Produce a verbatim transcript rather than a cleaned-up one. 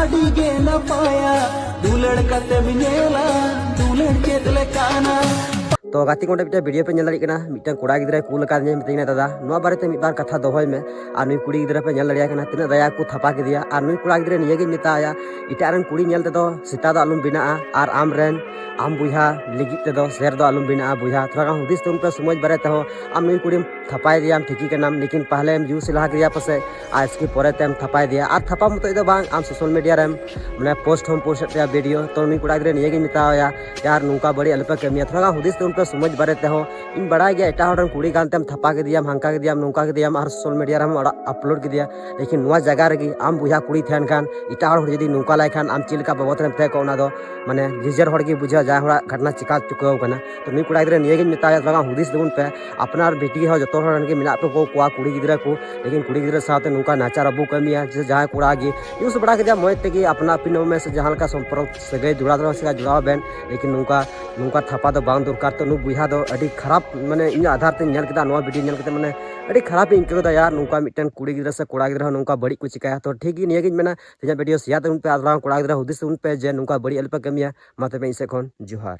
ᱟᱹᱰᱤ ᱜᱮ ᱱᱟᱯᱟᱭᱟ, ᱫᱩᱞᱟᱹᱲ ᱠᱟᱛᱮᱢ ᱧᱮᱞᱟ, ᱫᱩᱞᱟᱹᱲ ᱪᱮᱫ ᱞᱮᱠᱟᱱᱟ᱾ ᱛᱚ ᱜᱟᱛᱮ ᱠᱚ, ᱚᱸᱰᱮ ᱢᱤᱫᱴᱮᱱ ᱵᱷᱤᱰᱤᱭᱳ ᱯᱮ ᱧᱮᱞ ᱫᱟᱲᱮᱭᱟᱜ ᱠᱟᱱᱟ, ᱢᱤᱫᱴᱮᱱ ᱠᱚᱲᱟ ᱜᱤᱫᱽᱨᱟᱹᱭ ᱠᱩᱞ ᱟᱠᱟᱫᱤᱧᱟ, ᱢᱤᱛᱟᱹᱧ ᱠᱟᱱᱟ, "ᱫᱟᱫᱟ, ᱱᱚᱣᱟ ᱵᱟᱨᱮᱛᱮ ᱢᱤᱫ ᱵᱟᱨ ᱠᱟᱛᱷᱟ ᱫᱚᱦᱚᱭ ᱢᱮ᱾" ᱟᱨ ᱱᱩᱭ ᱠᱩᱲᱤ ᱜᱤᱫᱽᱨᱟᱹ ᱯᱮ ᱧᱮᱞ ᱫᱟᱲᱮᱭᱟᱭ ᱠᱟᱱᱟ, ᱛᱤᱱᱟᱹᱜ ᱫᱟᱭᱟ ᱠᱚ ᱛᱷᱟᱯᱟ ᱠᱮᱫᱮᱭᱟ᱾ ᱟᱨ ᱱᱩᱭ ᱠᱚᱲᱟ ᱜᱤᱫᱽᱨᱟᱹ ᱱᱤᱭᱟᱹᱜᱤᱧ ᱢᱮᱛᱟᱭᱟ, ᱮᱴᱟᱜ ᱨᱮᱱ ᱠᱩᱲᱤ ᱧᱮᱞ ᱛᱮᱫᱚ ᱥᱮᱛᱟ ᱫᱚ ᱟᱞᱚᱢ ᱵᱮᱱᱟᱜᱼᱟ, ᱟᱨ ᱟᱢ ᱨᱮᱱ, ᱟᱢ ᱵᱚᱭᱦᱟ ᱞᱟᱹᱜᱤᱫ ᱛᱮᱫᱚ ᱥᱮᱨ ᱫᱚ ᱟᱞᱚᱢ ᱵᱮᱱᱟᱜᱼᱟ ᱵᱚᱭᱦᱟ᱾ ᱛᱷᱚᱲᱟ ᱜᱟᱱ ᱦᱩᱫᱤᱥ ᱛᱟᱵᱚᱱ ᱯᱮ, ᱥᱚᱢᱟᱡᱽ ᱵᱟᱨᱮ ᱛᱮᱦᱚᱸ᱾ ᱟᱢ ᱱᱩᱭ ᱠᱩᱲᱤᱢ ᱛᱷᱟᱯᱟᱭ ᱫᱮᱭᱟᱢ, ᱴᱷᱤᱠᱤ ᱠᱟᱱᱟᱢ, ᱞᱮᱠᱤᱱ ᱯᱟᱦᱞᱮᱢ ᱡᱩᱥ ᱞᱟᱦᱟ ᱠᱮᱫᱮᱭᱟ ᱯᱟᱥᱮᱡ, ᱟᱨ ᱤᱥᱠᱮ ᱯᱚᱨᱮ ᱛᱮᱢ ᱛᱷᱟᱯᱟᱭ ᱫᱮᱭᱟ᱾ ᱟᱨ ᱛᱷᱟᱯᱟ ᱢᱚᱛᱚᱡ ᱫᱚ ᱵᱟᱝ, ᱟᱢ ᱥᱳᱥᱟᱞ ᱢᱤᱰᱤᱭᱟ ᱨᱮᱢ ᱢᱟᱱᱮ ᱯᱳᱥᱴ ᱦᱚᱸᱢ ᱯᱳᱥᱴ ᱮᱫ ᱛᱟᱭᱟ ᱵᱷᱤᱰᱤᱭᱳ᱾ ᱛᱚ ᱱᱩᱭ ᱠᱚᱲᱟ ᱜᱤᱫᱽᱨᱟᱹ ᱱᱤᱭᱟᱹᱜᱤᱧ ᱢᱮᱛᱟᱣᱟᱭᱟ, ᱭᱟᱨ ᱱᱚᱝᱠᱟ ᱵᱟᱹᱲᱤᱡ ᱟᱞᱚᱯᱮ ᱠᱟᱹᱢᱤᱭᱟ, ᱛᱷᱚᱲᱟ ᱜᱟᱱ ᱦᱩᱫᱤᱥ ᱛᱟᱵᱚᱱ ᱯᱮ ᱥᱚᱢᱟᱡᱽ ᱵᱟᱨᱮ ᱛᱮᱦᱚᱸ᱾ ᱤᱧ ᱵᱟᱲᱟᱭ ᱜᱮᱭᱟ ᱮᱴᱟᱜ ᱦᱚᱲ ᱨᱮᱱ ᱠᱩᱲᱤ ᱜᱟᱱ ᱛᱮᱢ ᱛᱷᱟᱯᱟ ᱠᱮᱫᱮᱭᱟᱢ, ᱦᱟᱝᱠᱟ ᱠᱮᱫᱮᱭᱟᱢ, ᱱᱚᱝᱠᱟ ᱠᱮᱫᱮᱭᱟᱢ, ᱟᱨ ᱥᱳᱥᱟᱞ ᱢᱤᱰᱤᱭᱟ ᱨᱮᱦᱚᱸ ᱟᱯᱞᱳᱰ ᱠᱮᱫᱮᱭᱟ᱾ ᱞᱮᱠᱤᱱ ᱱᱚᱣᱟ ᱡᱟᱭᱜᱟ ᱨᱮᱜᱮ ᱟᱢ ᱵᱚᱭᱦᱟ ᱠᱩᱲᱤ ᱛᱟᱦᱮᱱ ᱠᱷᱟᱱ ᱮᱴᱟᱜ ᱦᱚᱲ ᱡᱩᱫᱤ ᱱᱚᱝᱠᱟ ᱞᱟᱭ ᱠᱷᱟᱱ ᱟᱢ ᱪᱮᱫ ᱞᱮᱠᱟ ᱵᱟᱵᱚᱫ ᱨᱮᱢ ᱛᱟᱦᱮᱸ ᱠᱚᱜᱼᱟ, ᱚᱱᱟ ᱫᱚ ᱢᱟᱱᱮ ᱱᱤᱡᱮᱨ ᱦᱚᱲ ᱜᱮ ᱵᱩᱡᱷᱟᱹᱣᱟ ᱡᱟᱦᱟᱸᱭ ᱦᱚᱲᱟᱜ ᱜᱷᱚᱴᱱᱟ ᱪᱤᱠᱟ ᱪᱩᱠᱟᱹᱣ ᱠᱟᱱᱟ᱾ ᱛᱚ ᱱᱩᱭ ᱠᱚᱲᱟ ᱜᱤᱫᱽᱨᱟᱹ ᱱᱤᱭᱟᱹᱜᱤᱧ ᱢᱮᱛᱟᱭᱟ, ᱛᱷᱚᱲᱟ ᱜᱟᱱ ᱦᱩᱫᱤᱥ ᱛᱟᱵᱚᱱ ᱯᱮ᱾ ᱟᱯᱱᱟᱨ ᱵᱤᱴᱤ ᱦᱚᱸ ᱡᱚᱛᱚ ᱦᱚᱲ ᱨᱮᱱ ᱜᱮ ᱢᱮᱱᱟᱜ ᱠᱚ ᱠᱚᱣᱟ ᱠᱩᱲᱤ ᱜᱤᱫᱽᱨᱟᱹ ᱠᱚ, ᱞᱮᱠᱤᱱ ᱠᱩᱲᱤ ᱜᱤᱫᱽᱨᱟᱹ ᱥᱟᱶᱛᱮ ᱱᱚᱝᱠᱟ ᱱᱟᱪᱟᱨ ᱟᱵᱚ ᱠᱟᱹᱢᱤᱭᱟ ᱡᱮ ᱡᱟᱦᱟᱸᱭ ᱠᱚᱲᱟ ᱜᱮ ᱤᱭᱩᱡᱽ ᱵᱟᱲᱟ ᱠᱮᱫᱮᱭᱟ ᱢᱚᱡᱽ ᱛᱮᱜᱮ, ᱟᱯᱱᱟ ᱟᱹᱯᱤᱱ ᱢᱮ ᱥᱮ ᱡᱟᱦᱟᱸ ᱞᱮᱠᱟ ᱥᱚᱢᱯᱚᱨᱠ ᱥᱟᱹᱜᱟᱹᱭ ᱡᱚᱲᱟᱣ ᱫᱚ ᱥᱮ ᱡᱚᱲᱟᱣ ᱵᱮᱱ, ᱞᱮᱠᱤᱱ ᱱᱚᱝᱠᱟ ᱱᱚᱝᱠᱟ ᱛᱷᱟᱯᱟ ᱫᱚ ᱵᱟᱝ ᱫᱚᱨᱠᱟᱨ᱾ ᱛᱚ ᱱᱩᱭ ᱵᱚᱭᱦᱟ ᱫᱚ ᱟᱹᱰᱤ ᱠᱷᱟᱨᱟᱯ, ᱢᱟᱱᱮ ᱤᱧᱟᱹᱜ ᱟᱫᱷᱟᱨ ᱛᱮᱧ ᱧᱮᱞ ᱠᱮᱫᱟ, ᱱᱚᱣᱟ ᱵᱷᱤᱰᱤᱭᱳ ᱧᱮᱞ ᱠᱟᱛᱮ ᱢᱟᱱᱮ ᱟᱹᱰᱤ ᱠᱷᱟᱨᱟᱯ ᱤᱧ ᱟᱹᱭᱠᱟᱹᱣ ᱮᱫᱟ ᱭᱟᱨ, ᱱᱚᱝᱠᱟ ᱢᱤᱫᱴᱮᱱ ᱠᱩᱲᱤ ᱜᱤᱫᱽᱨᱟᱹ ᱥᱮ ᱠᱚᱲᱟ ᱜᱤᱫᱽᱨᱟᱹ ᱦᱚᱸ ᱱᱚᱝᱠᱟ ᱵᱟᱹᱲᱤᱡ ᱠᱚ ᱪᱤᱠᱟᱹᱭᱟ᱾ ᱛᱚ ᱴᱷᱤᱠ ᱜᱮ ᱱᱤᱭᱟᱹᱜᱤᱧ ᱢᱮᱱᱟ, ᱛᱮᱦᱮᱧᱟᱜ ᱵᱷᱤᱰᱤᱭᱳ ᱥᱮᱭᱟᱨ ᱛᱟᱵᱚᱱ ᱯᱮ, ᱟᱨ ᱛᱷᱚᱲᱟ ᱠᱚᱲᱟ ᱜᱤᱫᱽᱨᱟᱹ ᱦᱩᱫᱤᱥ ᱛᱟᱵᱚᱱ ᱯᱮ ᱡᱮ ᱱᱚᱝᱠᱟ ᱵᱟᱹᱲᱤᱡ ᱟᱞᱚᱯᱮ ᱠᱟᱹᱢᱤᱭᱟ᱾ ᱢᱟ ᱛᱚᱵᱮ ᱤᱧ ᱥᱮᱫ ᱠᱷᱚᱱ ᱡᱚᱦᱟᱨ᱾